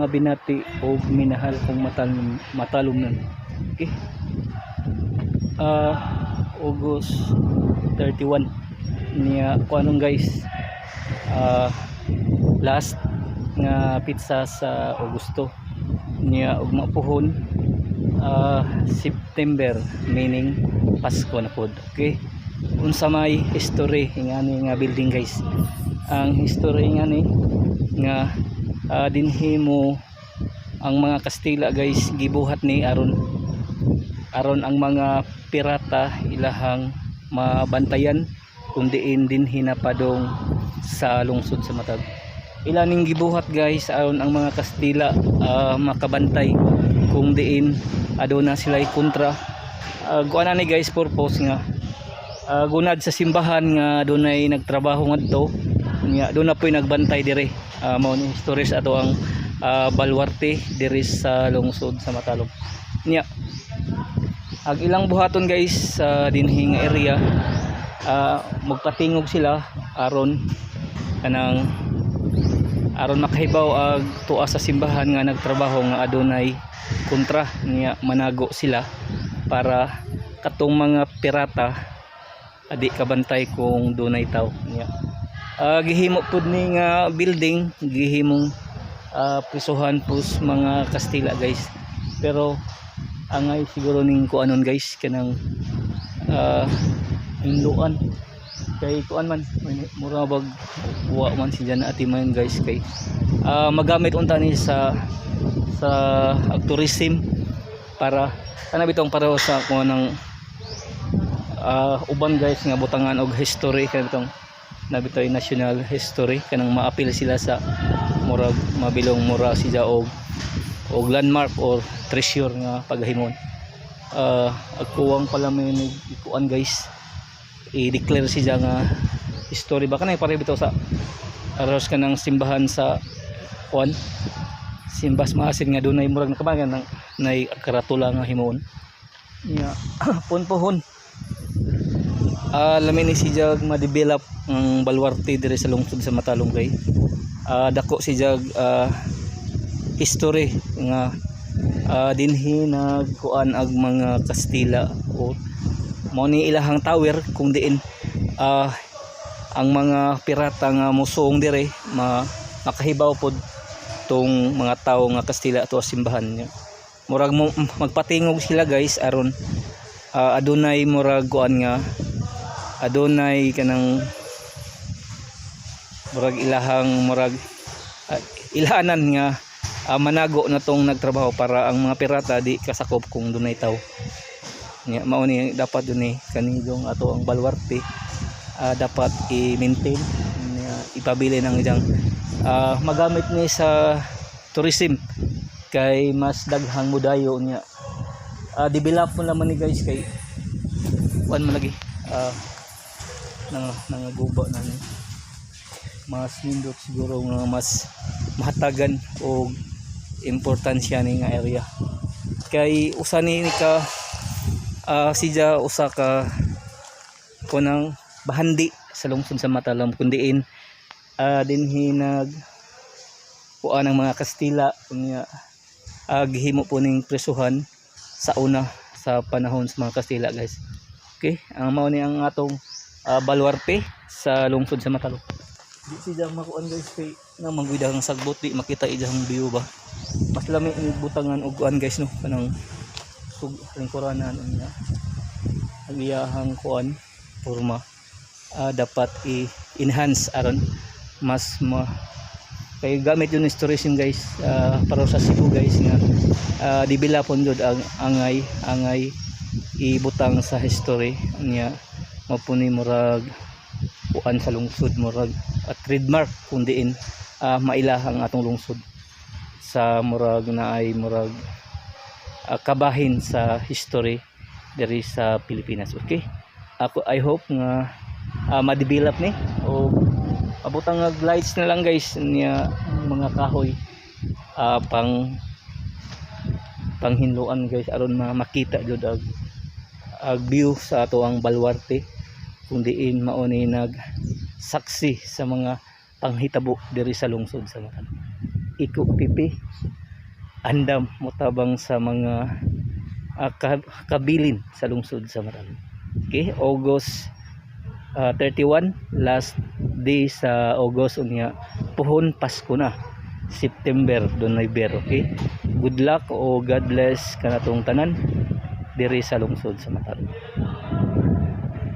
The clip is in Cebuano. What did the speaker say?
Mga binati o minahal kong matalom, matalomnon. Okay. August 31 niya ko anong guys, last nga petsa sa Agosto niya, ugma puhon September, meaning Pasko na pod. Okay, unsa may history ingani nga building, guys? Ang history ingani nga dinhi mo ang mga Kastila, guys, gibuhat ni aron aron ang mga pirata ilahang mabantayan kung diin dinhi napadong sa lungsod sa Matalom. Ila ning gibuhat, guys, aron ang mga Kastila makabantay kung diin aduna sila kontra. Kuan ni, guys, purpose nga gunad sa simbahan nga dunay nagtrabaho ngadto nya, doon na po'y nagbantay dire. Mao ni history sa ato ang baluarte diri sa lungsod sa Matalom. Nya ang ilang buhaton, guys, sa dinhi nga area, magpatingog sila aron kanang aron makahibaw ag tuwa sa simbahan nga nagtrabaho nga adunay kontra niya, manago sila para katong mga pirata adi kabantay kung dunay tawo niya. Gihimo pud ni nga building, gihimong prisuhan pus mga Kastila, guys, pero angay siguro ning kuanon, guys, kanang hinluan kay kuan man, mura bag wa man siya na atiman, guys, kay magamit unta ni sa ag tourism para kana bitong pareho sa kuan ng uban, guys, nga butangan og history, kay bitong nabitoy national history, kanang maapil sila sa murag mabilong mura siya og landmark or treasure nga paghimon. Agkuwang pala may nagkuan, guys, i-declare siya nga history ba, kanay pareho bitaw sa aros ka ng simbahan sa kuan, Simbas Maasin, nga dunay murag nakabagan ng nay karatula nga himuon nya. Punpuhon lami ni siya ma-develop ang baluarte dire sa lungsod sa Matalom kay dako siya history nga dinhi nagkuan ang mga Kastila o mao ni ilahang tower kung diin ang mga pirata nga musuong dire makahibaw pod tong mga tawo nga Kastila ato sa simbahan niya. Murag mo, magpatingog sila, guys, aron adunay murag kuan nga adunay kanang murag ilahang murag ilahanan nga manago na tong nagtrabaho para ang mga pirata di kasakop kung dunay tawo nya. Mao ni dapat dun ni kanidong ato ang baluarte, dapat i-maintain niya, ipabili ng iyang magamit ni sa tourism kay mas daghang mudayo niya. Develop mo naman ni, guys, kay kuan man lagi nang nangaguba na ni. Mas nindot siguro nga mas mahatagan og importansya ni nga area kay usa ni ka siya usa ka kunang bahandi sa lungsod sa Matalom kun diin dinhi nag kuan ang mga Kastila unya gihimo po ning presuhan sa una sa panahon sa mga Kastila, guys. Okay, ang mao ni ang atong baluarte sa lungsod sa Matalom. Di siya makuan, guys, kay nga mangguyda ang sagbot, di makita iyang view ba. Mas lami ni butangan og kuan, guys, no, kanang sug lingkuranan unya ang iyahang kuan forma, dapat i-enhance aron mas ma kay gamit yun is tourism, guys, para sa Cebu, guys, nga develop jud ang angay angay ibutang sa history niya, mapuni murag kuan sa lungsod, murag at trademark kung diin maila ang atong lungsod sa murag na ay murag kabahin sa history diri sa Pilipinas. Okay, ako I hope nga ma-develop ni o abutang og lights na lang, guys, niya mga kahoy pang panghinluan, guys, aron makita jud ag view sa ato ang baluarte kung diin mao ni nag saksi sa mga panghitabo diri sa lungsod sa Matalom. Iko Pipi, andam motabang sa mga kabilin sa lungsod sa Marawi. Okay, August 31, last day sa August, unya puhon Pasko na, September dunay ber. Okay, good luck o God bless kanatong tanan diri sa lungsod sa Marawi.